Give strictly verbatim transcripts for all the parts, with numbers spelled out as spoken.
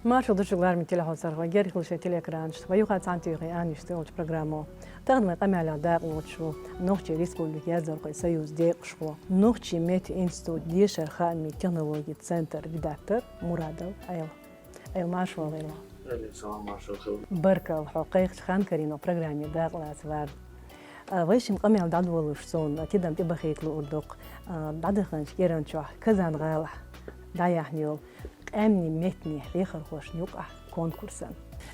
Маршал ду шуьга, лараме телехьовсархой, герга хила шоай телеэкранаш. Вай юха цхьана тоьхе аьнна йиш йолча программо. Тахан вай къамаьл дакъа лоацаш ва Нохчий Республика яздархой союза декъашхо, Нохчий меттан института дешара хаамий технологийн центра редактор Мурадов Ӏела. Ӏела, марша воагӀалва. Ӏела, салам, маршал хилва. Баркал хьо кхайкхача ханкарийно программе дакъа лаца вар. А, вай шин къамаьл дӀадолалуш сона, тидам тӀабахийта луургда-кх, а, дӀадаханча кӀиранчохь Казан гӀалахь дӀаяьхьна йола къаьмнийн меттанийн хьехархошна юкъахь конкурс.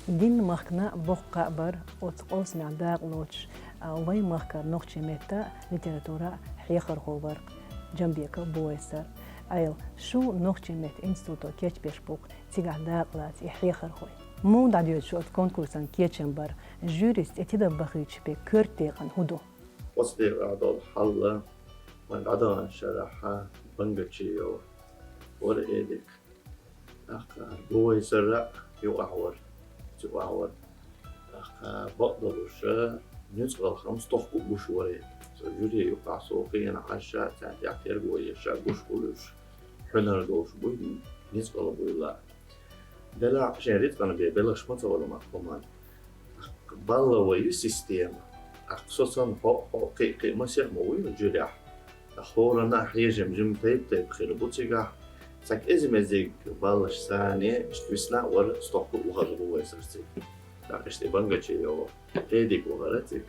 Дийнахьа махкана боккха а бар оцу къовсамехь дакъа лоацаш, а, вай махкара нохчийн метта, литература хьехархо вар-кх Джамбеков Бувайсар. Ӏела, шу Нохчийн меттан институто кечбеш бу-кх цигахь дакъа лаца и хьехархой. Муха дӀадоьду шу оцу конкурсан кечам бар? Жюрис тӀе тидам бахийташ бен коьрта декъан хӀун ду? Оцу декъехь долу хьал, вайн дӀадаханчу шарахь Бангачиев вара Эдик. ТӀаккха Бувайсар а юкъахь вара, цу юкъахь вара. ТӀаккха бакъдолуш нуьцкъала хӀума стохка гуш вара. Со жюри юкъахь со кхиъна Ӏаш, царна тӀехь терго еш гуш хуьлуш, хьуьнар долуш буй, нуьцкъала буй ла. Делахь шайн рицкъана бен белхаш ма ца вала ма хӀуманна. Балловая система. ТӀаккха со санна хьо, хьо, кхин, кхин масех ма вуй жюрехь. ХӀоранна а хьежам жима тайп-тайпа хир бу цигахь. Цхьа кӀезиг-мезиг баллаш санна, иштта висна а вара, стохка а вахар Бувайсар цига. ТӀаккха иштта Бангачиев Эдик вахара цига.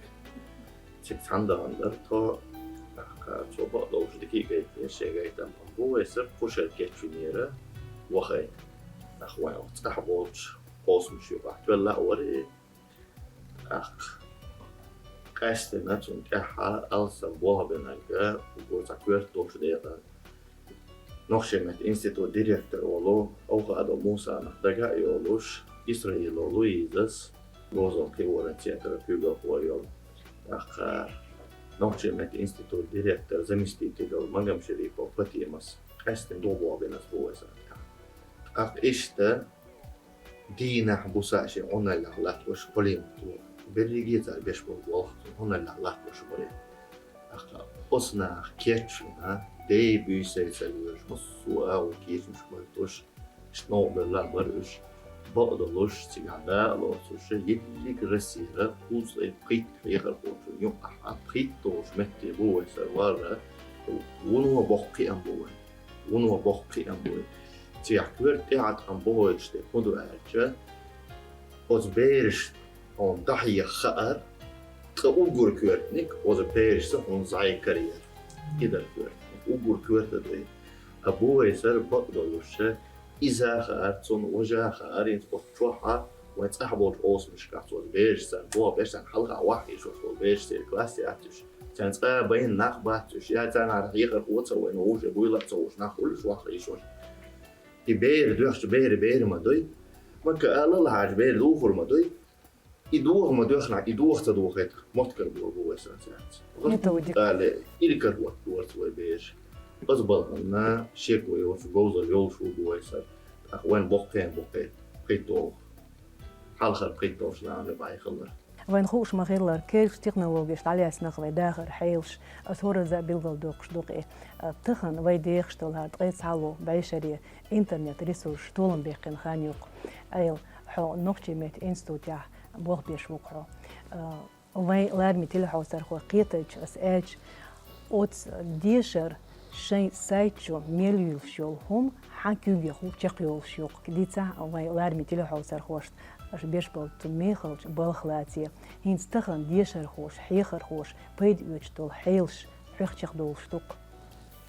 Цига цхьаьна дахана дара тхо, тӀаккха цо бакъдолуш дика а гайтинера шен гайтам, амма Бувайсар кху шарахь кечвинера вахара. ТӀаккха вайн оцу цӀахь болчу къовсамаш юкъахь тоьлла а вара и. ТӀаккха къаьсттина цунна тӀаьхьа алсам болх бинарг, уггар цхьа коьрта долуш декъан Нохчийн меттан институтан директор волу Овхадов Мусанах дага а йолуш, Исраилова Луизас, говзалла кхиоран центран куьйгалхо йолу, тӀаккха Нохчийн меттан институтан директоран заместитель йолу Магомедшарипова Патимас, къаьсттина дукха болх бина аса Бувайсарна тӀехь. ТӀаккха иштта дийнахь, буса а шен Ӏуналлехь латтош Полина, берриге а цара беш болу болх Ӏуналлехь латтош бара. ТӀаккха оцу наха кечвина, дей-буьйсий ца лоьруш, массо а агӀор кечамаш байтуш, иштта новкъа бевлла а бара уьш, бакъдолуш, цигахь дакъа лоцуш, ерриг Россера кхузткъе пхийтта хьехархочун юкъахь пхийтталгӀачу метте Бувайсар вара, вуно боккха кхиам бу вайн. Вуно боккха кхиам бу. Цигахь коьрта тӀехьа тхан бохуьйтуш дерг хӀун ду аьлча, оцу бераш хьуна дӀахьеха хаар, ткъа уггар коьртаниг оцу берашца хьуна зӀе карьера. И дара коьртаниг. Уггар коьрта ду и. Ткъа Бувайсар бакъдолуш, иза а хаар, цунна важа а хаар, хӀинца оцу чохь а вайн цӀахь болчу къовсамашкахь цо оцу берашца болх беш, царна хьалха вахь йиш йолуш болу бераш, церан класс яц уьш. Царна цкъа а байна нах бац уьш, я царна хьехархо ца вайна, вовшийн буйла а ца вовш нах хуьлуш вахь йиш йолуш. И бер доьхча, бер бер ма дуй. Макка ала лахьачу бер духур ма дуй. И доха ма доьхна, и доха ца дохийта, моттигара боху Бувайсарца яц. Методика. Ала, иракарахӀотта дора вай бераш. Оцу балханна шеко йолуш, говзалла йолуш ву Бувайсар. ТӀаккха вайн боккхий а бу кхин, пхийтталгӀа. Хьалхара пхийтталгӀачу нахана бӀе хилар. Вайна хууш ма-хиллара, керлачу технологеш дӀалаьцна-кх вай дахаран хьелаш, аса хӀоразза а билгалдоккхуш ду-кх и. Тахана вай дехаш долу хӀара ткъе цхьалгӀа бӀешаре интернет-ресурсаш толам баьккхина хан ю-кх. Ӏела, хьо Нохчийн меттан институтехь болх беш ву-кх хьо. Вайн лараме телехьовсархой кхетачу аса аьлча, оцу дешара шайн сайт чу мел юьйлуш йолу хӀума хьан куьйгехула чекхйолуш ю-кх. Дийцахь, вайн лараме телехьовсархошна аша беш болу цу мехалчу балха лаций, хӀинца тахана дешархоша, хьехархоша пайда оьцуш долу хьелаш хьоьх чекхдолуш ду-кх.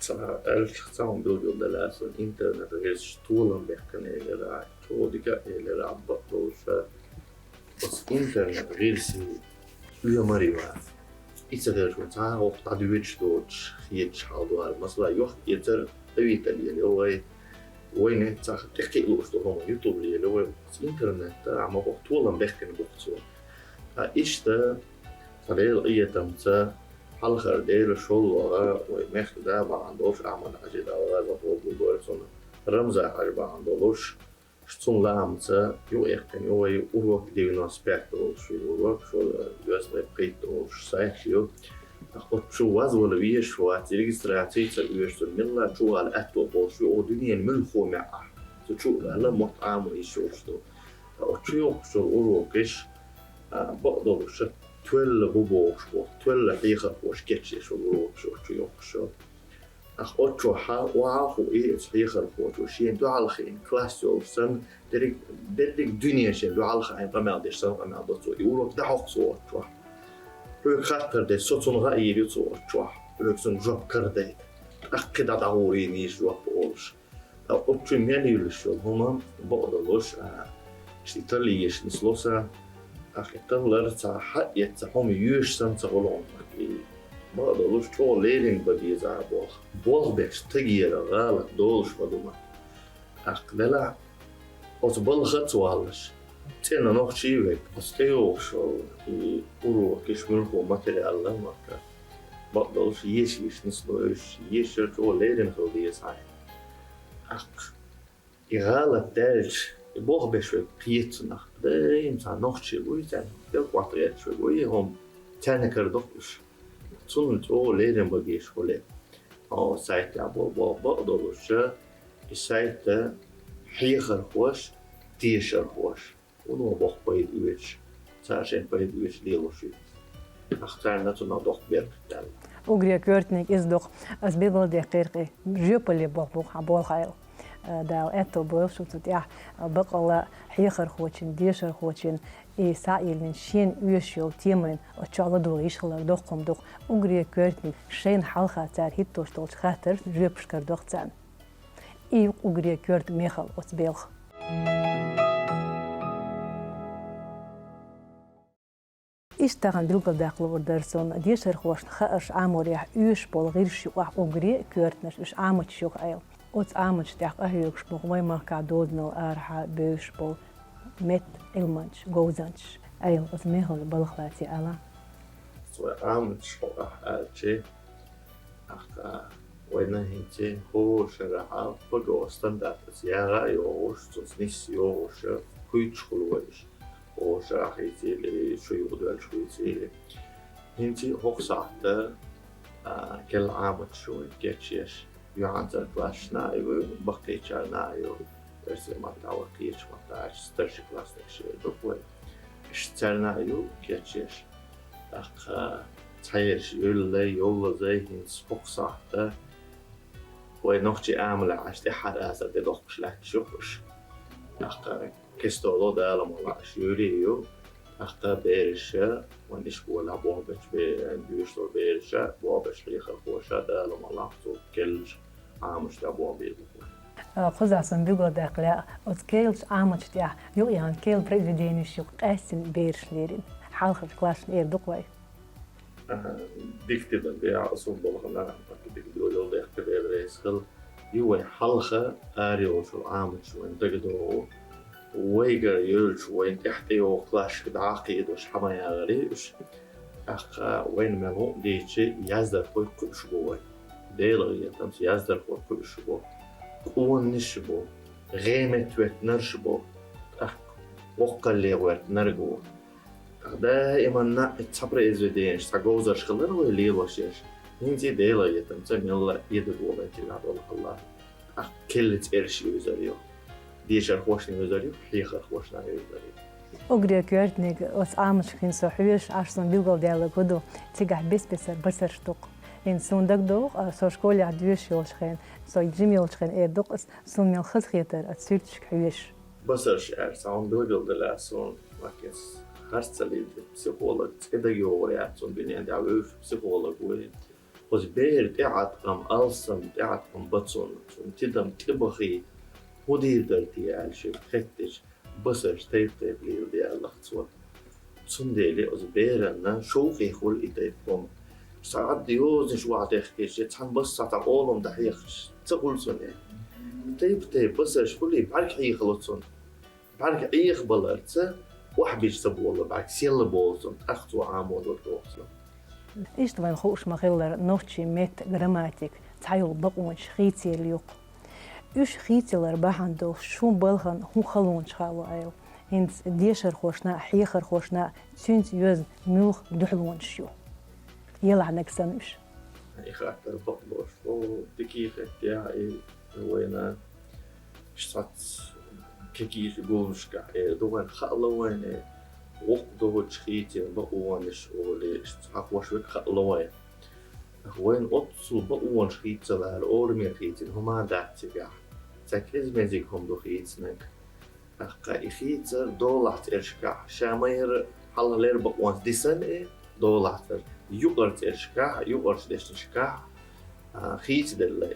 Цхьа аьлча, цхьа хӀума билгалдала, аса интернет гӀирсаша толам баьккхина элира, чӀогӀа дика а элира, бакъдолуш. Оцу интернет гӀирсийн оьмар ю. И ца хилча, вайн цхьа а гӀуллакх дӀадоьдуш доцуш, хеташ хьал ду хӀара. Масала, йохк-эцар, Авито лелайо вай, вайна цхьа тӀекхиа лууш долу хӀума, YouTube лелайо вай. Оцу интернетта, ахьа ма-бохху, толам баьккхина бу-кх цо. Ткъа иштта, цхьа Делан къинхетамца, хьалхара дера шолгӀа вай мехкан да бахьана долуш, Ахьмад-Хьаьжин, Дала реза хуьлда цунна, Рамзан-Хьаьжа бахьана долуш, цуьнан лаамца юкъаяьккхина ю вай урок девяносто пять олуш ю урок, шо доьзале пхийтта олуш сайт ю. Оцу чу вазвала везаш вац, регистраци ца оьшу цунна, мелла чувала аьтто болуш ю, оха дуьненан муьлхха а маьӀӀехь. Чу а ваьлла, мотт Ӏамо йиш йолуш ду. Оцу чу йоккхуш йолу урокаш, а, бакъдолуш тоьлла бу бохуш бу, тоьлла хьехархоша кечъеш йолу урокаш оцу чу йоккхуш йолу. Ах, оцу чохь охьа а хуий, оцу хьехархочо шена дуьхьал хиъна класс йолуш санна, дерриг, дерриг дуьне шена дуьхьал хаийна къамел деш санна къамел до цо. И урок дӀахьокху цо оцу чохь. Хьоьга хаттар деш, со цунна хаийра ю цо оцу чохь. Хьоьга цунна жоп карадайта. ТӀаккха кхидӀа дӀагӀур йина йиш жоп олуш. Ткъа оцу чу мел йолуш йолу хӀума бакъдолуш, а, иштта талла еш нисло сан, ах, и таллар ца хьаэца хӀума йоьшу санна ца хуьлу хьуна. И бакъдолуш чӀогӀа леррина бан деза а болх. Болх беш стагера гӀалат долуш ма ду ма. Ах, делахь, оцу балха а ца валлаш, цӀена нохчий верг, оцу тӀейогӀуш йолу и урокаш, муьлхха материал а ма-кх, бакъдолуш еш-еш нисло уьш, ешар чӀогӀа леррина хила деза хьайна. Ах, и гӀалат даьлча, и болх беш верг кхета цунах. Даим цхьа нохчий вуй, царна белхахӀотта гӀерташ верг вуй, и хӀума царна карадо-кх уьш. Цунна чӀогӀа леррина бан дезаш хуьлу. Хьо сайт тӀехь бо-, бо-, бакъдолуш, и сайт хьехархоша, дешархоша, вуно боккха пайда оьцуш, цара шайн пайда оьцуш лелош ю. Ах, царна цунах доккха беркат даьлла. Уггаре коьртаниг иза ду-кх, ас билгалдаьккхира-кх, жоьпалле болх бу хьан болх, Ӏела. Э, Дала аьтто бойла шуьца тӀехь, э, баккъалла хьехархочун, дешархочун, и схьа а йиллина шена оьшуш йолу теманна оцу чохь ладогӀа йиш хилар доккха хӀума ду-кх. Уггаре коьртаниг шайна хьалха цара хӀиттош долчу хаттаршна жоьпаш карадо-кх царна. И ю-кх уггаре коьрта мехала оцу белхан. Иштта тахана билгалдаккха луур дара суна, дешархошна хаарш Ӏаморехь оьшуш болу гӀирсаш ю-кх уггаре коьртанаш, уьш Ӏамадаш ю-кх, Ӏела. Оцу Ӏамадашна тӀехь къахьоьгуш бу-кх вайн махкахь дозанал арахьа бевзаш болу меттан Ӏилманчаш, говзанчаш. Ӏела, оцу мехаллин балха лаций ала. Вайн Ӏамадаш хьокъехь аьлча, ахка вайна хӀинца хӀора шарахь ПГО стандартаца ягӀа а йогӀуш, цунца нисса йогӀуш, хуьйцуш хуьлу вай уьш. ХӀора шарахь хийцийла, шо юкъадоьлча хуьйцийла. ХӀинца хӀокху сахьтехь, а, керла Ӏамадаш ю вайн кечъеш. Юьхьанцарчу классашна а ю, баккхийчарна а ю, оьрсийн маттахь вай кхечу маттахь аьлча, старший классникаш эр ду-кх вай. Иштта царна а ю кечъеш. ТӀаккха цхьаерш йоьллай, йовлазай, хӀинца хӀокху сахьтехь вай нохчийн амалехь аша тӀаьххьара асар тӀедохкуш лаьтташ ю-кх уьш. ТӀаккха кестоло Дала мукъ лахь аша йолий ю, тӀаккха бераша, вайн ишколехь болх бечу бе-, буьйсанна бераша, болх бечу хьехархоша Дала мукъ лахь цу керлачу Ӏамадаш тӀехь болх бийр бу-кх. А, кхузахь суна билгалдаккха лаьа, оцу керлачу Ӏамадаш тӀехь юкъаяьхна керла произведенеш ю-кх къаьстина берашна лерина. Хьалхарчу классашна эр ду-кх вай. Аха, дика тидам бехьа, ас хӀун балхана, дика доьзал дехка Дела реза хила. Ю вайн хьалха ара йолчу Ӏамадаш вайна дагадогӀу. Вайгара йолчу вайн тӀехь тӀейогӀу классашка дӀа а кхийдош хьа ма яхарий уьш. ТӀаккха вайна мел хӀуъа дийцича, яздархой кхуьуш бу вай. Делан гӀетамца яздархой кхуьуш бу. Къонанаш бу, гӀеметтахӀоьттинарш бу, тӀаккха воккхалле гӀоьртинарг ву. Даиманна цхьа произведенеш, цхьа говзарш хилар вай лелош ерш. ХӀинца Делан гӀетамца мелла а эдаболай цигахь долу хилла. ТӀаккха керла цӀераш йовзар ю. Дешархошна йовзар ю, хьехархошна йовзар ю. Уггаре коьртаниг оцу Ӏамадашка хӀинца со хьоьжуш, Ӏаш суна билгалдаьлларг хӀун ду, цигахь бес-бесара басарш ду-кх. ХӀинца суна дагадогӀу, а, со школехь доьшуш йолчу хенахь, со жима йолчу хенахь эр ду-кх ас, суна мел хазахетара оцу суьрташка хьоьжуш. Басарш аьлча, цхьа хӀума билгалдала суна, ваьккхинца харц ца лийтира, психолог, цӀе дагайогӀур яц цунна, дуьнен тӀехь вевзаш психолог ву. Оцу бера тӀеӀаткъам, алсам тӀеӀаткъам бан цунна, цунна тидам тӀебахий, хӀун дийр дара те аьлла шега хеттича, басарш тайп-тайпа леладе аьлла-кх цо. Цундела оцу беранна шовкъе хуьлу и тайпа хӀума. Схьа а йозанаш охьадехкича, я цхьана басахь цхьа къолам дӀахьехча, ца хуьлу цунна. Тайп-тайпа басарш хуьлий, бӀаьрг хьехало цунна. БӀаьрг Ӏехабаларца охьабича ца болу, бӀаьрг сел болу цунна, тӀаккха цо Ӏамо дара доху цунна. Иштта вайна хууш ма-хиллара, нохчийн меттан грамматика, цхьайолу бакъонаш хийцаелла ю-кх. Уьш хийцаялар бахьана долуш шун балхана хӀун халонаш хаало, Ӏела? ХӀинца дешархошна а, хьехархошна а цуьнца йоьзна муьлха дуьхьалонаш ю? Елахь наг санна уьш. И хаттар бакъдолуш, о, дика хеттехь, и вайна Цхьацца кегийчу гуллушкахь, э, дугӀан хаало вайна, э, гӀуллакх долчу хийцин бакъонаш олий, иштта хьахош верг хаало вайна. Вайна оццул бакъонаш хийцалара, орамера хийцина хӀума дац цигахь. Цхьа кӀезиг-мезиг хӀума ду хийцинарг. ТӀаккха и хийцар долахь цӀерашкахь, ша ма-ярра хьалхалера бакъонца дисна, э, долахь цӀераш. Юкъара цӀерашкахь, юкъарчу дешнашкахь, а, хийцаделла.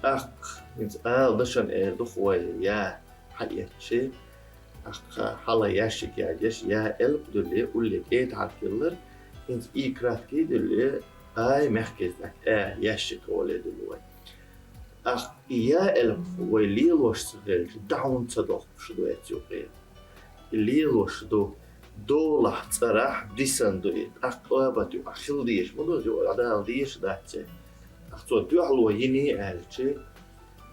ТӀаккха хӀинца ала дашан эр ду-кх вай, я хьаэцчи, тӀаккха хьала ящик ягеш, я элп дуьлле, улле кӀетахьара киллар, хӀинца и краткий дуьлле, ай мягкий знак, э, ящик олий дуьллу вай. ТӀаккха и я элп вай лелош ца хилча, дӀа хӀунда ца дохкуш ду эцу юкъе? И лелош ду, долахь цӀарахь дисна ду и, тӀаккха къобат юкъахь хила дезаш ма ду, юкъа дӀадала дезаш дац и. Ах, цо дуьхьало йиний аьлча,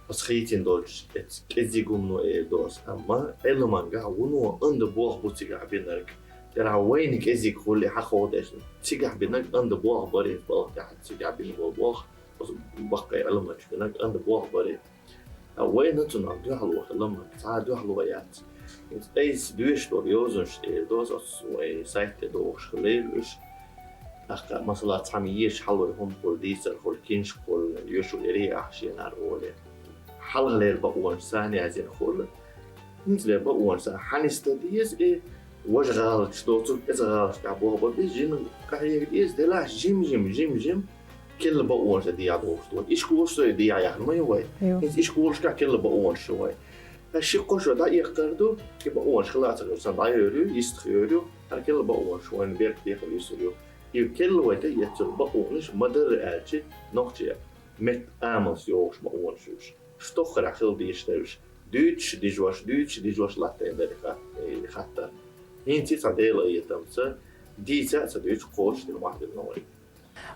оцу хийцина долчу эцу кӀезиг хӀумано эр ду ас, амма Ӏилманехь вуно онда болх бу цигахь бинарг. ТӀера вайна кӀезиг хуьлу хьахо дешна. Цигахь бинарг онда болх бара иза, балха тӀехь цигахь бина болу болх, оцу баккхий Ӏилманчо бинарг онда болх бара иза. Ткъа вайна цунах дуьхьало хила ма, цхьа а дуьхьало яц. ХӀинца айса доьшуш долу йозанаш тӀера доцу, оцу вай сайт тӀе дохуш хилийла уьш. ТӀаккха, масала, цхьамма езаш хьалой хӀума хуьлу, дийцар хуьлу, киншка хуьлу, йоьшу яре ахь шенара олий. Хьалхалера бакъонаш царна яздина хуьлу. ХӀинцалера бакъонаш царна хьанисдан деза и, важа гӀалаташ доцург, эцу гӀалаташкахь болх бан беза, жимма къахьега деза, делахь жим-жим, жим-жим, керла бакъонаш дехьа дохуш ду вай. Ишколаш со дехьа яхна ма ю вай. Ю. ХӀинца ишколашкахь керла бакъонаш ю вай. Ткъа ши-кхо шо дӀаэккхар ду, и бакъонаш хила а ца хилча, сан дӀайойр ю, йистхийр ю, хӀара керла бакъонаш вайна беркате хила юьсур ю. И керла вай тӀеэццал бакъонаш ма-дарра аьлча, нохчийн меттан амалца йогӀуш бакъонаш ю уьш. Стохкарахь хила дезаш дара уьш. Дуьйцуш, дижош, дуьйцуш, дижош латтийна дара и хат-, и хаттар. ХӀинца цхьа Делан къинхетамца дийца а ца дуьйцуш, кхочушдина охьадиллина вай.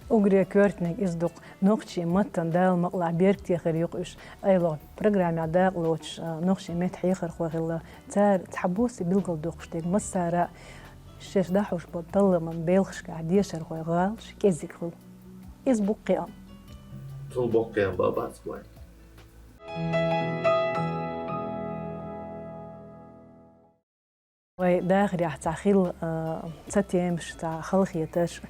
Уггаре коьртаниг иза ду-кх, нохчийн маттана Дала мукъалахь беркате хир ю-кх уьш. Айло программехь дакъа лоцуш, а, нохчийн меттан хьехархой хилла, цара цхьабосса билгалдоккхуш дерг, массара а шаьш дӀахьош болу талламан белхашкахь дешархойн гӀалаш кӀезиг хуьлу. Иза бу кхиам. Цул боккха кхиам бан бац вайн. Вай дахарехь цхьа хилла, а, цхьа темаш, цхьа халахетарш,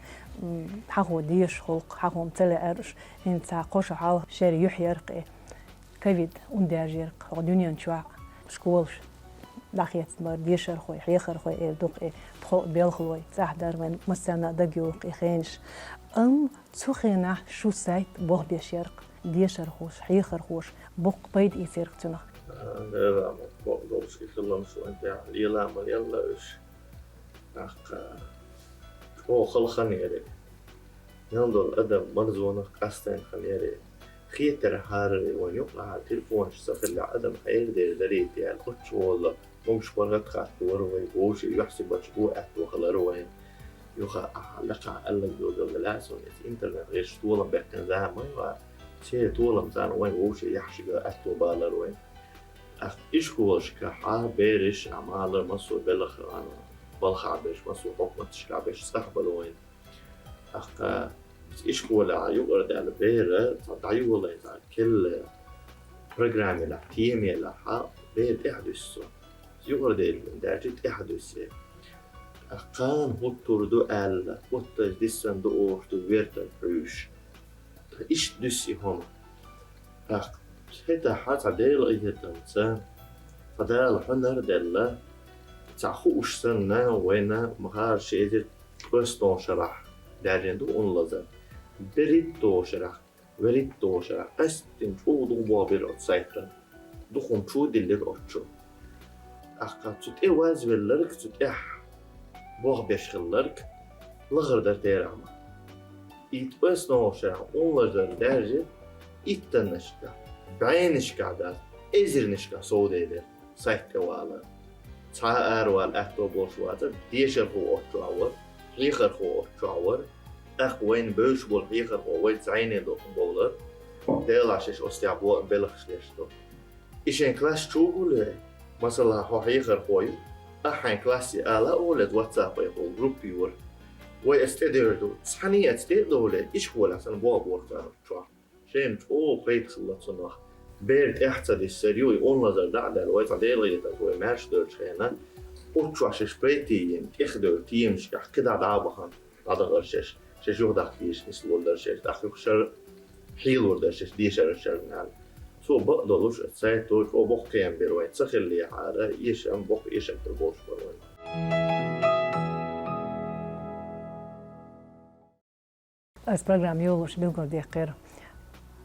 м, хьахо дезаш хуьлу-кх, хьахо-м ца лаьара уьш, хӀинца цхьа кхо шо хьалха шера юьхь яра-кх и ковид, ун даьржира-кх хӀокху дуьнен чохь школаш дӀахецна бара, дешархой, хьехархой эр ду-кх и, тхо а белхалой, цӀахь дара вайн массарна а дагайогӀу-кх и хенаш. Амма цу хенахь шун сайт болх беш яра-кх, дешархоша, хьехархоша боккха пайда эцира-кх цунах. Дера, ма бакъ долуш и хилламаш вайн тӀехь лела ма лелла уьш. ТӀаккха чӀогӀа хала хан яра и. Мел долу адам марзонах къастийна хан яра и. Хетархьара вайн юкъахь телефонаш ца хилла адам хьерадер дарий те аьлла, оццу волу могуш паргӀат хатта вара вай, вовшийн юьхь-сибаташ гӀо аьтто хилара вайн. Юха ахьа лекха аьлларг догалла лаьцна, иза интернет гӀирсаш толам баьккхина зама ю, церан толам царна вайн вовшийн яхь шига аьтто балара вайн. ТӀаккха ишколашкахь бераш а, малар массо а белхан, балхахь берш, массо а хьукматашкахь берш цӀахь бара вайн. ТӀаккха ишколехь юкъара даьлла бер цхьа дӀайолайна цхьа керла программа елахь, тема елахь, бер тӀаьхьа дуьсу цо. Юкъара дерриг даьлча тӀаьхьа дуьсу. ТӀаккха кхана хӀуттур ду аьлла, хӀуттаза диссина ду олуш ду вертан хьуьйш. Ткъа иштта дуьсу и хӀума. ТӀаккха хӀетахь цхьа Делан къинхетамца, цхьа Дала хьунар а делла, цхьа хууш санна, вайна ма-хара ши эзар ткъесногӀу шарахь даьржина ду ун лазар. БерхӀитталгӀачу шарахь, вуьрхӀитталгӀачу шарахь къаьсттина чӀогӀа дукха болх бира оцу сайтана. Дукха хӀума чу диллира оцу чу. ТӀаккха цу тӀе вазвелларг, цу тӀехь болх беш хилларг лахара дара терахьма. И ткъесногӀу шарахь ун лазар даьржира иттаннашкахь, бӀеннашкахь дац, эзарнашкахь совдаьлира сайт тӀе валар. Цхьа а аравала аьтто болуш вацара, дешархо оццу чохь вара, хьехархо оццу чохь вара, тӀаккха вайна бевзаш болу хьехархо вайца зӀене доккхун бовлар, Делахь шаьш оцу тӀехь бо-, белхаш деш ду. И шайн класс чу а гулъе, масала, хьо хьехархо ю, ахь хьайн классе ала а олу, эцу WhatsApp-ехула группа юра. Вай эцу тӀе девр ду, цхьаьний эцу тӀе а довле, ишколехь санна болх бора цара оцу чохь. Шайна чӀогӀа пайда хилла цунах. Бер тӀехь ца диссар ю, и ун лазар дӀа а даьлла, вай цхьа Делан гӀетар вай маьрша долчу хенахь, оццу чохь шаьш пайтийина, тӀехдевлла темашкахь кхидӀа дӀа а бахана, дӀадахара шаьш, шаьш юхадаккха дезаш нислур дара шаьш, тӀаккха юха шара хьелур дара шаьш дешаршкара аьлла. Цо бакъдолуш, сайто чӀогӀа боккха кхиам бира вайн ца хиллехьара, эшам, боккха эшам хир болуш бара вайн. Ас программа йолуш билгалдаьккхира.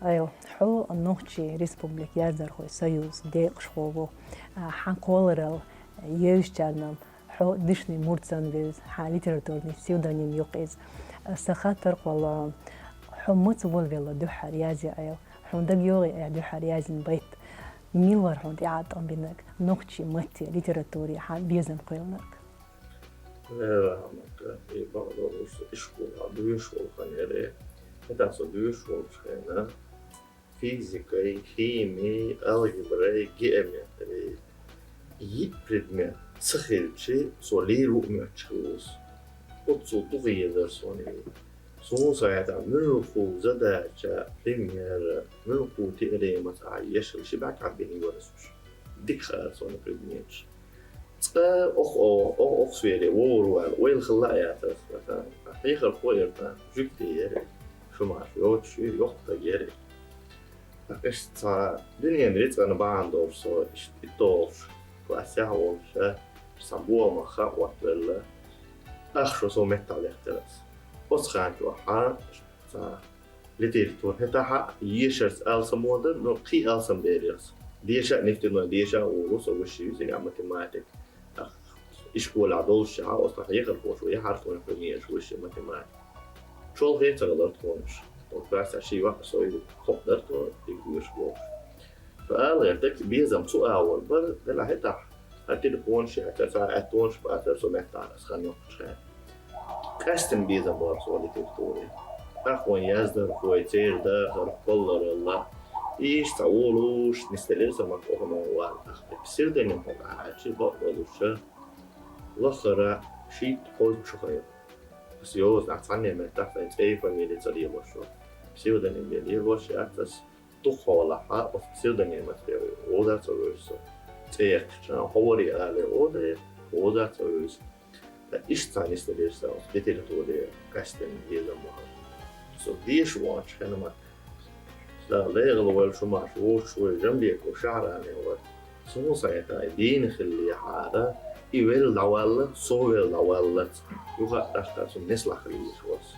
Айла, хьо Нохчийн Республикан яздархойн союзан декъашхо ву. А, хьан кхолларалла евзачарна хьо дешнийн мурд санна вевза, хьан литературный псевдоним ю-кх иза. Сан хаттар кхоллало, хьо маца волавелла дуьххьара язъян, айла? Хьуна дага йогӀий айхьа дуьххьара язйина байт? Мила вара хьуна тӀеӀаткъам бинарг нохчийн матте, литературе хьан безам кхоьллинарг? Э, Рахматка, и бакъдолуш со ишколехь доьшуш волу хан яра. ХӀетахь со доьшуш волчу хенахь физикай, химией, алгебрай, геометрией йиъ предмет ца хилча, со лийр ву а моьттуш хилла ву со. Оццул дукха езара суна и. Суна схьахетахь, муьлхха задача, пример, муьлхха теоремаца ахьа еш хилча, ши бӀаьрг хьаббина йора ас уьш. Дика хаьара суна предметаш. Цкъа ох-, ох-, ох-, охсавеле вогӀур ваьлла, ойла хилла а яцара ас, хьехархо а яра тхан, жуьгти а яра, шо ма-, йоцуш ю, йоккха стаг яра. Ткъа иштта цхьа дуьненан рицкъанна бахьана долуш со, иштта итталгӀачу классехь а волуш, цхьа бохамах хаа оттавелла, ах шо сов меттахь лехкира ас. Оцу хана чохь а цхьа литература хӀетахь а ешарца алсам ву дара, но кхин алсам бер яра со. Деша а нефтяной, деша а вуьйлу со высший юзера математика. Ишколехь доллушехь, оцу хьехархоша вай яхьара тхуна кхин еш высший математика. Чолхе ца хилара тхуна уьш. Оцу классехь ши йоӀ а, со а, кхоъ дара тхо, дика вуьйш бохуш. Со ала гӀерта, безам цу агӀор бара, делахь хӀетахь, хьан телефонаш яцара, цхьа а аттонаш бацара со меттахь ас хан йоккхучу хенахь. Къаьстина безам бара со литературе. Ахь вайн яздархой, церан дахар, кхолларалла. Иштта цхьа волуш нисделира со, ма-, охьа ма вара. Ахь псевдоним хьокъехь аьлча, бакъдолуш, лахара шийтта-кхузткъа шо хилла. Ас йозанахь цхьанне меттахь сайн цӀе а, фамили а ца лелош вара. Псевдоним бен лелош яц ас. Дукха хьолахь, оцу псевдонимаца бен вовза ца вевза со. ЦӀе яьккхича, хьо варий алий, олий, вовза ца вевза. Ткъа иштта цхьа нисделира сан оцу литературе къаьстина безам бахьана. Со деша ваханчу хенахь ма, Дала декъала войла, шу ма-, шу вовшах вай Жамбеков Шахьрани вара. Суна схьахетахь, и дийна хиллехьара, и велла дӀаваллалц, со велла дӀаваллалц, юха а тӀаккха цунна нислахь хила езаш вара со.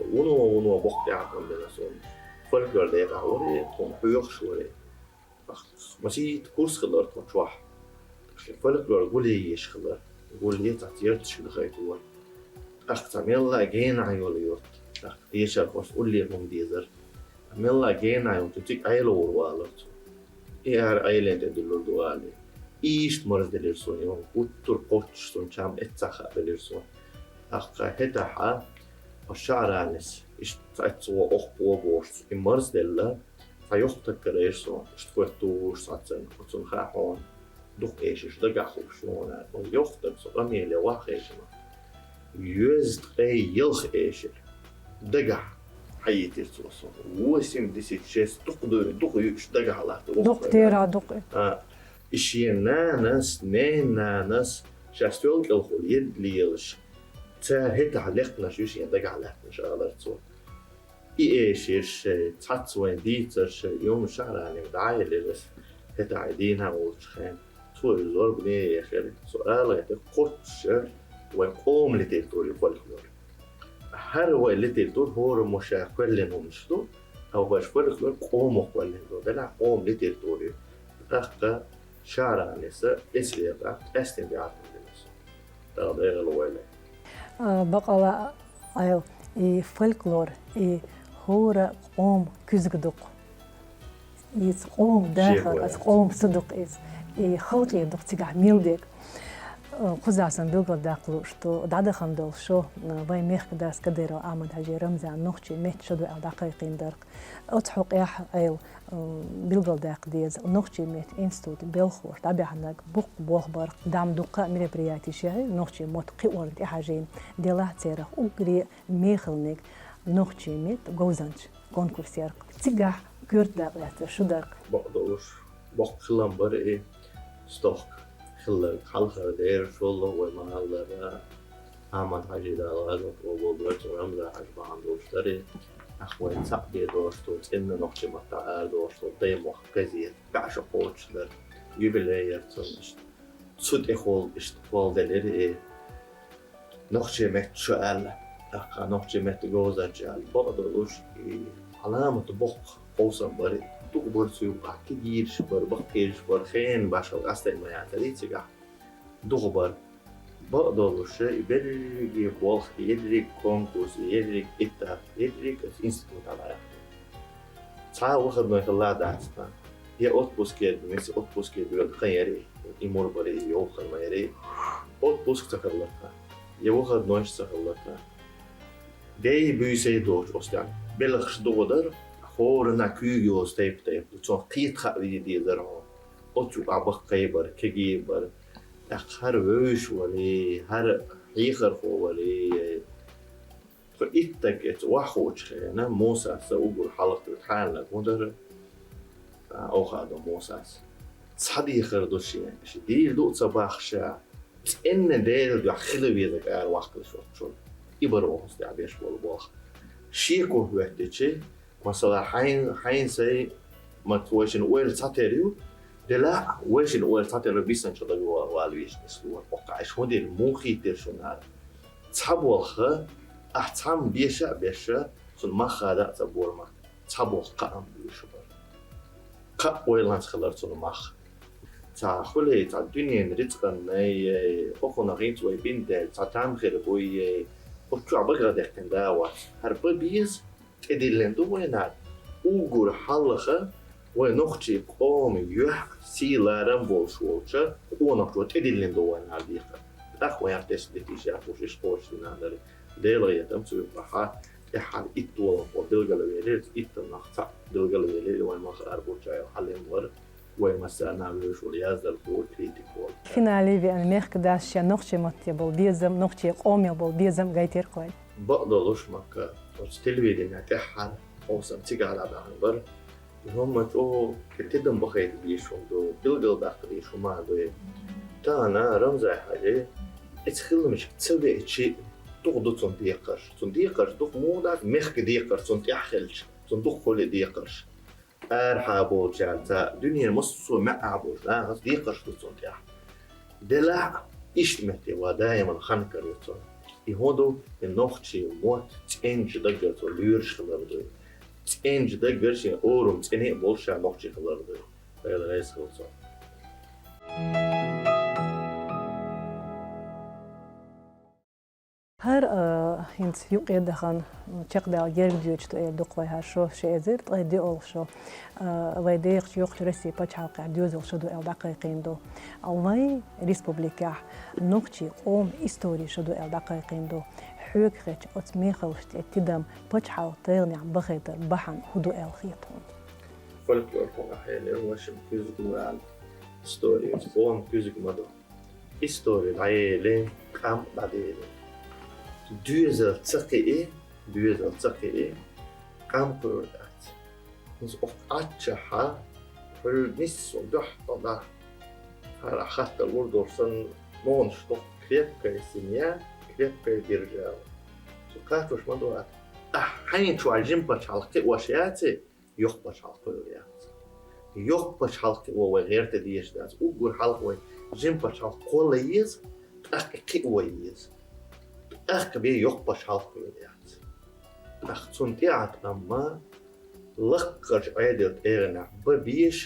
Вуно, вуно боккха тӀеӀаткъам бина суна. Фольклор декъахь вара, тхуна хьоьхуш вара. Масийтта курс хилара тхо чохь. Фольклор гулъеш хилара. Гулъе цхьацца ярташка дахийтар. ТӀаккха цхьа мелла а генахь йолу юрт. ТӀаккха дешархошца уллера хӀума дезара. Мелла а генахь йолчу цига Ӏела гӀур валара цо. И ара Ӏелина тӀе дуьллур ду алий. Иштта марзделира суна, и хӀума гуттар а кхоччуш суна, чам эццахь хаа делира суна. ТӀаккха хӀетахь а, оцу Шахьранис, иштта цхьацца вон охьа бохуш, и марзделла, цхьа йоккха стаг карийра суна, иштта хоьттуш схьаццанна, оцунна хаьа хьуна дукха эшарш дагахь хууш ву хьуна. Оцу йоккха стага со къамеле ваха хеташ ма. Йоьзткъе ялх эшар дагахь хьаийтира цо суна. Восемьдесят шесть дукха ду-, дукха юуш дагахь латта. Дукха тера дукха. А, и шен нанас, ненан нанас, шаьш стоьла кӀелхула едда лелаш, цара хӀетахь лекхнаш ю шен дагахь лаьттанаш, алара цо. И эшарш, цхьацца вайн дийцарш, и хӀума Шахьранин дӀаелира ас, хӀетахь и дийнахь волчу хенахь. Цо и зорбане ехира, со ала гӀерта, кхоччуш вайн къоман литературин фольклор. ХӀара вайн литература хӀораммо ша кхоьллина хӀуманаш ду, а вайн фольклор къомах кхоьллина ду, делахь къоман литература ю. ТӀаккха Шахьранис эсала тӀаккха къаьстина тӀеӀаткъам бина со. Дала декъала войла. А, бакъала, айла, и фольклор, и хӀора къоман куьзга ду-кх. Иза къоман дахар, иза къоман са ду-кх иза. И халкъера ду-кх цигахь мел дерг. А, кхузахь сан билгалдаккха лууш ду, дӀадахана долу шо, а, вайн мехкан дас Кадыров Ахьмад-Хьаьжин Рамзан нохчийн меттан шо ду аьлла дӀакхайкхийна дерг. Оцу хьокъехь, айла, м, билгалдаккха деза, нохчийн меттан институтан белхалоша дӀабаьхьнарг боккха болх бар-кх, дам дуккха а мероприятеш яьхьира нохчийн мотт кхиорна тӀехьажийна, делахь церах уггаре а мехалниг нохчийн меттан говзанча конкурс яра-кх. Цигахь Юрт дакъа лаьцна шу дакъа. Бакъдолуш, боккха хилам бара и стохка. Хилларг хьалхара дера шоллагӀа вай ма-аллара, Ахьмад-Хьажи, Дала гӀазот къобал дойла, цу Рамзан-Хьажа бахьана долуш дара и. Ахь вайн цхьаъ бен долуш ду, цӀенна нохчийн маттахь ара долуш ду, даймохк газета, баьӀ шо кхочуш дара. Юбилей яра цунна иштта. Цу тӀехула иштта кхолладелира и нохчийн меттан шу аьлла, тӀаккха нохчийн меттан говзанча аьлла. Бакъдолуш, и Ӏаламат боккха къовсам бара и. Дукха бара цу юкъахь, кегийраш бара, баккхийраш бара, хенан башхалла къастай ма яцара и цигахь. Дукха бара. Бакъдолуш, и берриге болх, и ерриг конкурс, и ерриг этап, ерриг институтехь дӀаяьккхина. Цхьа а выходной хилла дац тхан. Я отпуске, миса отпуске доьлла хан яра и, и мур бара и, йовхар ма яра и. Отпуск ца хилла тхан. Я выходнойш ца хилла тхан. Дей буьйсай доцуш оцу тӀехь. Белхаш дукха дара, хӀоранна куьйга йоцу тайп-тайпа. Цунах кхета хаа виде дезара хьуна. Оцу юкъахь баккхий бара, кегий бара. ТӀаккха хӀара вевзаш вара, хӀара хьехархо вара. Тхо итт стаг эца охьахочу хенахь, Мусас а уггар хьалха тхуна хьаьннарг хӀун дара? А, Овхадов Мусас. Цхьа дехар ду шен, ша дийр ду а ца бохуш, цӀенна Делан дуьхьа хила везарг ара ваккхалаш оцу чуьра. И бара оха тӀехь беш болу болх. Шеко хӀоьттича, масала, хьайн, хьайн сай, ма вайшинна ойла цхьатера ю, делахь а вайшинна ойла цхьатера, биснарг чу дага вала везаш нислора. Оккха, аш хӀун дира, муха хийтира шуна ара? Цхьа болх, ахь цхьамма беша а беш, цунна мах хада а ца бора ма, цхьа болх кхаам буьйш бара. Кхаа ойланца хилар цунна мах. Цхьа хуьлий, цхьа дуьненан рицкъанна, ей, хӀокхунах хӀинца вай бина даьлла, цхьа там хир буй, ей, оцу чохь багах даьккхина да а вац. ХӀара бан беза, тӀедиллина ду вайна. Уггар хьалха вай нохчийн къоман юьхь, сий, ларам болуш волчу къонахчо тӀедиллина ду вайна декхар. ТӀаккха вайх тесна дитийша яхуш, иштта кхочушдина дара. Делан гӀетам цу юкъахь тӀаьххьара итт долахь билгалвелира, иттаннах цхьаъ билгалвелира, вайн мах ара бучча хьалим вара, вай массарна вевзаш вара, яздархо, критик вара. Финале веана мехкадас шен нохчийн матте болу безам, нохчийн къоме болу безам гайтира кхойн. Бакъдолуш, Макка, оцу телевиденехь тӀаьххьара хьовсам цигахь дӀабаьхьна бара. ХӀумма чӀогӀа тидам бахийта дийш хӀума ду, билгалдаккха дийш хӀума ду. Тахана Рамзай-Хьаьжа, эца хиламашка ца веачи, дукха ду цунна декхарш. Цунна декхарш дукха муха дац, мехкан декхарш цунна тӀехь хилча, цунна дукха хуьлу декхарш. Арахьа болчаьрца, дуьненан массо а маьӀӀехь болчу нахаца декхарш ду цунна тӀехь. Делахь а, иштта метте ван даиман хан каро цунна. И хӀун ду, и нохчийн мотт цӀеначу даггара цо лоьраш хилар ду. ЦӀеначу даггара шен орам цӀена а болуш ша нохчи хилар ду. Дела реза хуьлда цунна. ХӀара, а, хӀинца юккъе дахана, чекхдала герга доьдуш ду эр ду-кх вай хӀара шо, ши эзар ткъе диъалгӀа шо, а, вай дехачу йоккхачу Россин пачхьалкхехь доьзал шо ду аьлла дӀакхайкхийна ду. Вайн республикехь нохчийн къоман истори шо ду аьлла дӀакхайкхийна ду. Хьоьга хетча, оцу мехаллаш тӀе тидам пачхьалкхан тайпанехь бахийтар бахьана хӀун ду аьлла хета хьуна? Фольклор хьуна хьеле, вашим куьзга ма аьлла, истори, къоман куьзга ма ду. Истори дӀаели, къам дӀадели. Доьзал ца кхии, доьзал ца кхии, къам кхуьур дац. ХӀинца окху Ӏаччахьа, хьуьлла нисса дуьхьа тӀо дӀа. ХӀара хаттар лур долуш санна, могӀанаш дохку: крепкая семья, крепкая держава. Цу кхачош ма ду ат. Ахь хьайна чохь жима пачхьалкх кхиош яций, йоккха пачхьалкх кхуьур яц. Йоккха пачхьалкх кхио вай гӀерта дезаш дац. Уггар хьалха вай жима пачхьалкх кхолла еза, тӀаккха и кхио еза. ТӀаккха бен йоккха пачхьалкх кхуьур яц. ТӀаккха цунна тӀеӀаткъам ма лаккхарчу Ӏедалан тӀегӀанехь бан безаш,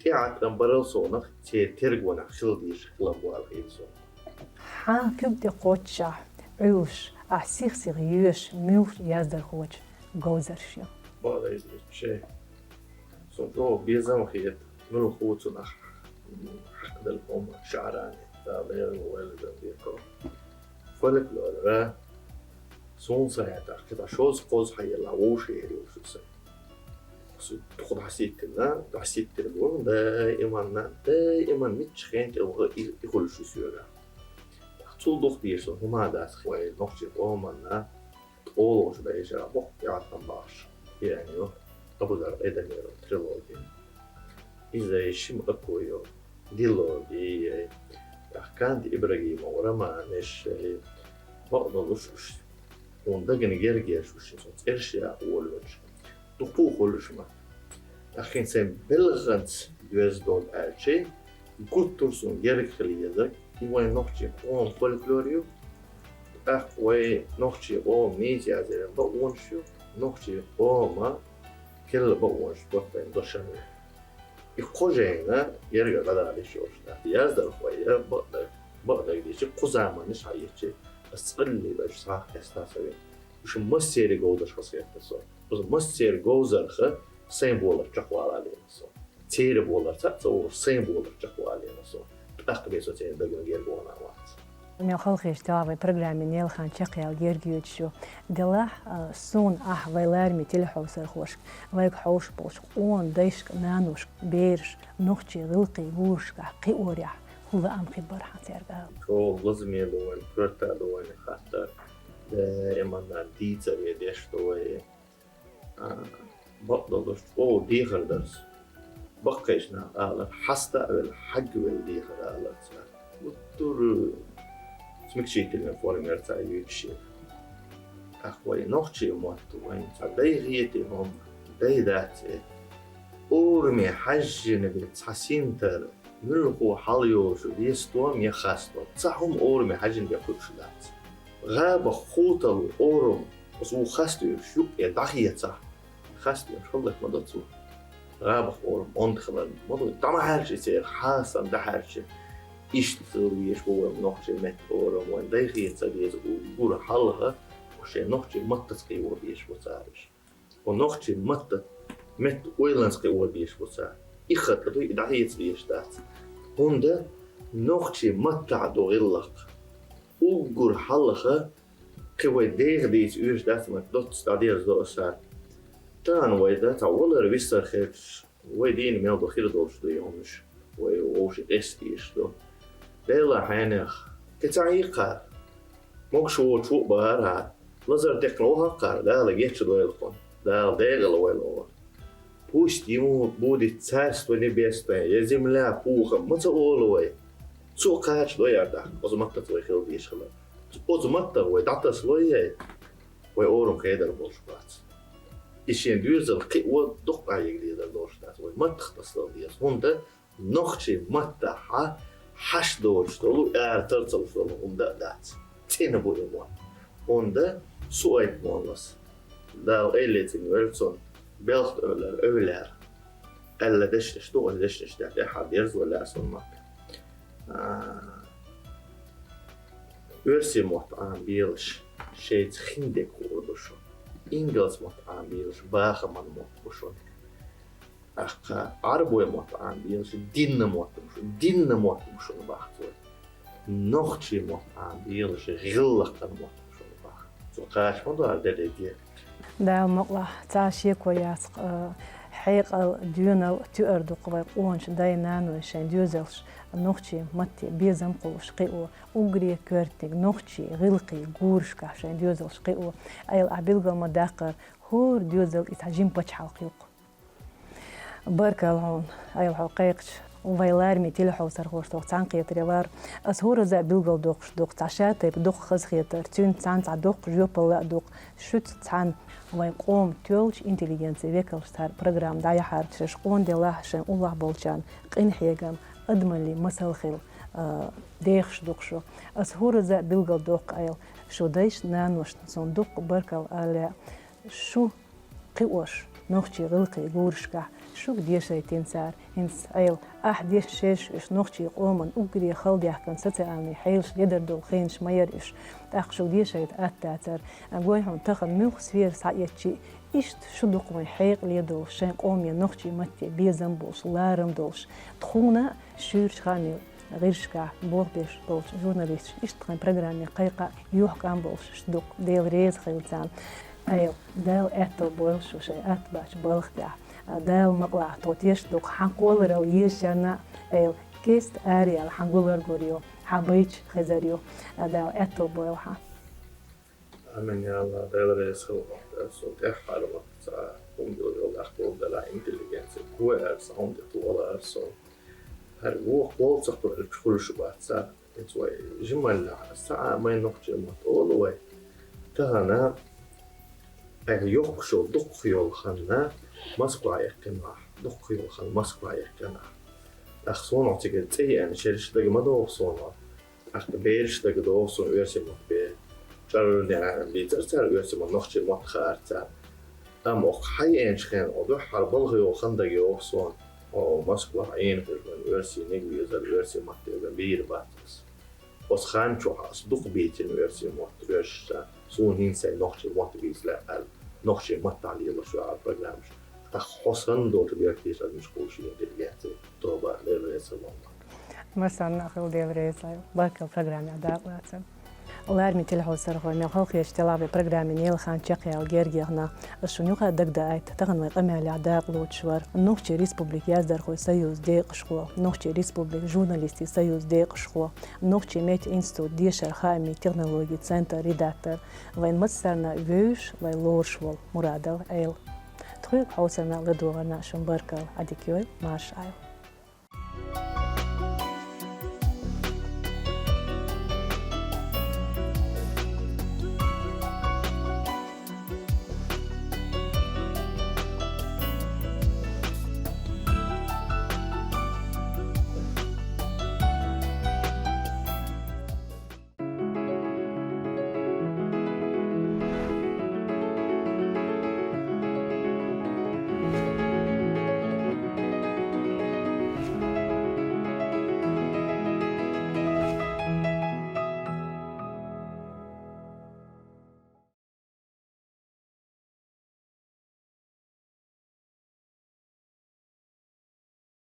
тӀеӀаткъам барал совнах церан тергонехь хила дезаш хилам бу аьлла хета суна. Хьан куьг тӀе кхоччехь Ӏуьллуш, ахь сих-сиха йоьшуш муьлххачу яздархочун говзарш ю? Бала иза иччи. Суна чӀогӀа безам хета, муьлха ву цунах хьакхаделла хӀума, шаӀарани, Дала леррина вайла дан декъо. Фольклора, суна сан хӀетахь, кхидӀа шозза-кхозза хьаелла вовшахъ эр ю шу сан. Со дукха дӀаситтина, дӀаситтина бу, даиманна, даиман мичча хен тӀе ваха и, и хуьлуш ю соьга. Цул дукха дийр сон хӀума дац вай нохчийн къоманна, тӀолуш бейша боккха тӀеӀаткъам бахаш, хиъна ю. Абузар Айдамиров трилоги. Иза Шим Акуев дилоги, Ахканд Ибрагимов романаш, бакъдолуш уж. Хьуна дагна герга еш уж, цӀерш яха волавелча. Дукха а хуьлуш ма. Ахин сайн белгӀанца доьзна долу аьлча, гуттар а суна герга хила езарг, и вайн нохчийн къоман фольклор ю, тӀаккха вай нохчийн къоман нийса язъяран бакъонаш ю, нохчийн къоман керла бакъонаш, бакъдайн дошам ю. И кхо жайна герга дӀадала йиш йолуш дац. Яздархой, бакъдерг, бакъдерг дийцича, кху заманаш хьаэцча, ас цкъа а лелаш схьа а хеста ца вен. Уьш массеран говзарх хазахетта со. Аса массеран говзарх сайн болар чекхвала лела со. Церан болар ца а ца вогӀуш, сайн болар чекхвала лела со. ТӀаккха бен со церан дагна герга вахана вац. Мел халахетта вай программин ялхан чекхъяла герга йоьдуш ю. Делахь, а, суна ахь вай лараме телехьовсархошка, вайга хьовсуш болчу къона дайшка, наношка, бераш нохчийн гӀиллакхийн гурашкахь кхиорехь хӀун лаам хир бара хьан цаьрга ала? Чо лазаме ду вайн, коьрта ду вайн хаттар, даиманна дийцаре деш ду вай. А, бакъдолуш, чӀогӀа дехар дара со. Баккхийчу наха алар, хьаста а велла, хьагвелла дехар алар цара. Гуттар а смягчительный форма яра цара юьйцуш. ТӀаккха вай нохчийн мотт вайн цхьа дай хетий хӀума, дай дац и. Ораме хьаьжжина бен цхьа синтар, муьлхха хьалайолуш я стом, я хастом. Цхьа хӀума ораме хьаьжжина бен кхуьуш дац. ГӀабах хутал орам, аса ву хастуьйсуш юкъе дӀахецахь, хастуьйсуш хӀаллак ма ду цо. ГӀабах орам онда хиларна ма ду, дӀа ма хьаьрча и церан хьасан дӀахьаьрча. Иштта хила везаш ву вайн нохчийн меттан орам, вайн дай хеца деза уггар хьалха, шайн нохчийн маттаца кхио безаш бу цара уьш. Хьо нохчийн матта, метта ойланца кхио безаш бу цара. И хатӀа ду, и дӀахеца дезаш дац. ХӀунда нохчийн маттахь ду гӀиллакх. Уггар хьалха кхин вай деха дийца оьшуш дац, ма доцца дӀадерзадо аса. Тахана вай дан цхьа валар висар хеташ, вай дийна мел ду хир долуш ду и хӀуманаш, вай вовшийн къестийш ду. Дела хьенех, кхин цхьа хьийкхара. Могуш воцуш ву а бахара, лазар текхна вахара, Дала гечдойла кхунна, Дала декъала войла вахара. Пусть ему будет царство небесное, я земля пухом, ма ца олу вай. Цо кхача ло яр тӀаккха, оцу маттаца вай хила дезаш хилар. Оцу маттах вай дӀатасалой, вай орам хедар болуш бац. И шен доьзал кхио дукха къахьега дезар долуш дац. Вай маттах тасадала деза. ХӀунда нохчийн маттахь хьаш доцуш долу, ара тар ца луш долу хӀума дан а дац. ЦӀена бу и мотт. ХӀунда Суайп моллас, Дала къайле цӀена велла цунна, белхта эвлара, эвлара аьлла дешнаш ду, оцу дешнаш тӀехь тӀехьа дерзо лаьа суна мотт. А, оьрсийн мотт Ӏама белаш шайца хиндерг хуур ду шуна. Ингалс мотт Ӏама белаш бахаман мотт бу шуна. Ахка Ӏарбой мотт Ӏама белаш динна мотт бу шуна. Динна мотт бу шуна бахцой. Нохчийн мотт Ӏама белаш гӀиллакхан мотт бу шуна бах. Цо кхача хӀун ду хӀара делеге? Дала мукъалахь, цхьа шеко яц-кх, а, хьекъал, доьналла, туьар ду-кх вай къоначу дай-наной шайн доьзалш нохчийн матте безам кхуллуш кхио, уггаре коьртаниг нохчийн гӀиллакхийн гурашкахь шайн доьзалш кхио. Айла ахь билгал ма-даккхара, хӀора доьзалга и цхьа жима пачхьалкх ю-кх. Баркалла хьуна, Айла, хьо кхайкхача. Вай лараме телехьовсархошца цхьаьнакхетаре вар. Ас хӀоразза а билгалдоккхуш ду-кх цхьа шатайпа доккха хазахетар, цуьнца цхьаьна цхьа доккха жоьпалла а ду-кх шуьца цхьаьна, вайн къоман тоьллачу интеллигенцин векалша тхьара программа дӀаяхьарга. Шаьш къона делахь, шайн уллохь болчарна къинхьегам, адамаллин масал хила, а, дехаш ду-кх шу. Ас хӀоразза а билгалдоккху, Айла, шун дайшна, наношна суна дуккха баркалла ала лаьа. Шу кхиош нохчийн гӀиллакхийн гурашкахь, шуьга дешийтина цара, хӀинца, Айла, ахь дешна шераш уьш нохчийн къоман уггаре хала даьхкина социальни хьелаш ледар долу хенаш ма яра уьш, тӀаккха шуьга дешийта атта дацара. Гой хьуна, тахана муьлхха сфера схьаэцчи, иштта шу ду-кх вайн хьекъале долуш, шайн къоме нохчийн матте безам болуш, ларам долуш. Тхуна шуьйрачу хаамийн гӀирсашкахь болх беш болчу журналисташна иштта тхайн программе кхайкха юьхькӀам болуш ду-кх, Дела реза хуьлда царна. Айла, Дала аьтто бойла шу шайн атта баьчу балха тӀехь. Дала мукъалахь, тхо тешна ду-кх хьан кхолларалла езачарна, Айла, кеста араяьлла хьан гулар гур ю, хьан байташ хезар ю. Дала аьтто бойла хьан. Амин, я АллахӀ, Дела реза хуьлда, со тӀаьххьара вахча цхьа хӀума йолах болдала интеллигенция. Кой арса, хӀума тӀе туала арса. ХӀара вокх болцах хуьлуш бац. Эц вай жималлахь, саӀа май нохчий мотт олу вай. Тахана, айхьа йоккхуш йолу дуккха йолу ханна Москва яьккхина ахь, дуккха йолу ханна Москва яьккхина ахь. ТӀаккха суна цига цӀе еана шераш дага ма догӀу суна. ТӀаккха бераш дага догӀу суна оьрсийн мотт бе. ЧӀаралла бийцара цара оьрсийн мотт, нохчий мотт хаара цара. Амма окху хьайеанчу хенахь, дуьххьара балха йолу хан дага йогӀу суна, о, Москва Ӏийна хир ван оьрсийн ниг везар, оьрсийн мотт дезар бийр бац ас. Оцу хан чохь ас дукха бийцина оьрсийн мотт оьшуш, суна хӀинца сайн нохчийн мотт бийца лаьа аьлла, нохчийн маттахь лелаш ваьгӀар программаш. ТӀаккха хьо санна долчу бертийша муьш кхуш интеллигенция тоба леларецар ван. Масанна хила Дела реза. Баркалла программехь дакъалацар. Лараме телехьовсархой, мел халхеш телаве программе нелхан чекхъяла гергехна. Ас шуна юха дагдаайта, тахана вай къамелехь дакъалоцуш вара Нохчийн Республикин яздархойн союз декъашхо, Нохчийн Республикин журналистийн союз декъашхо, Нохчийн метеоинститут дешар хаамийн технологийн центр редактор, вайн массарна вевзаш, вай лоруш волу Мурадов Ӏела. Тхоьга хьовсарна, ладогӀарна шун баркалла, Ӏадика йойла, марша Ӏайла.